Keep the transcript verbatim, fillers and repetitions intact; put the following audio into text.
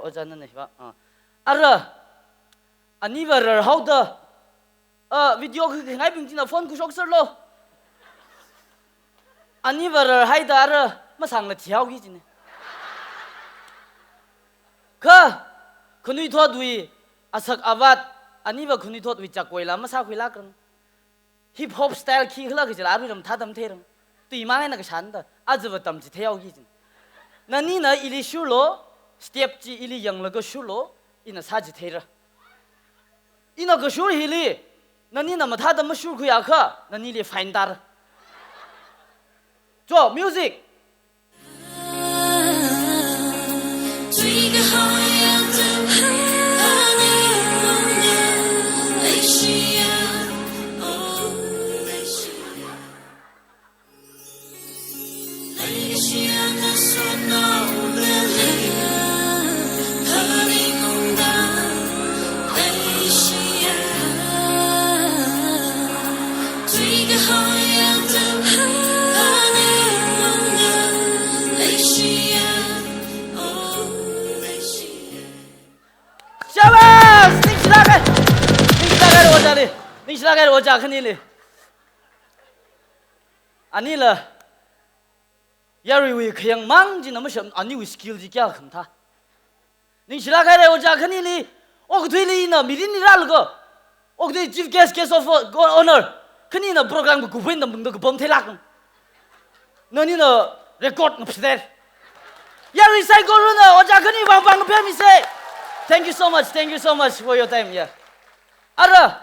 Ojā nana hiva. Ah. Ara, aniva rarhaoda, ah, video khi khangaibing china phone khuishok serlo. Aniva rarhaida ara masāngla thihaoki jina. Kha, khanuithotwui asak avat, aniva khanuithotwui chakoila masākhuilākrang. Hip hop style khikhala kajila aruiram thāda matheirang. Tui mang eina kashānda, ajava tamchitheihaoki jina. Nanina ili shurlo, step chi ili yanglaga shurlo, ina sāchitheira. Ina kashur hili, nanina mathāda mashurkhui akha, nanili fine tāra. Cho, music. Shabash! Ningshilāka! Ningshilāka ojāli. Ningshilāka ojā khanili. Anila yaruiwui khayang mang china masham, aniwui skill chi kayā khamathā. Ningshilāka ojā khanili, okathuili ina mirinli rālaga, okathui chief guest, guest of honor, khanina program kakup eina mungda kapam theilākang. Nanina record ngapsder. Yarui saikorana ojā khani vang pāngphāmisei. Thank you so much, thank you so much for your time. Yeah. Ara,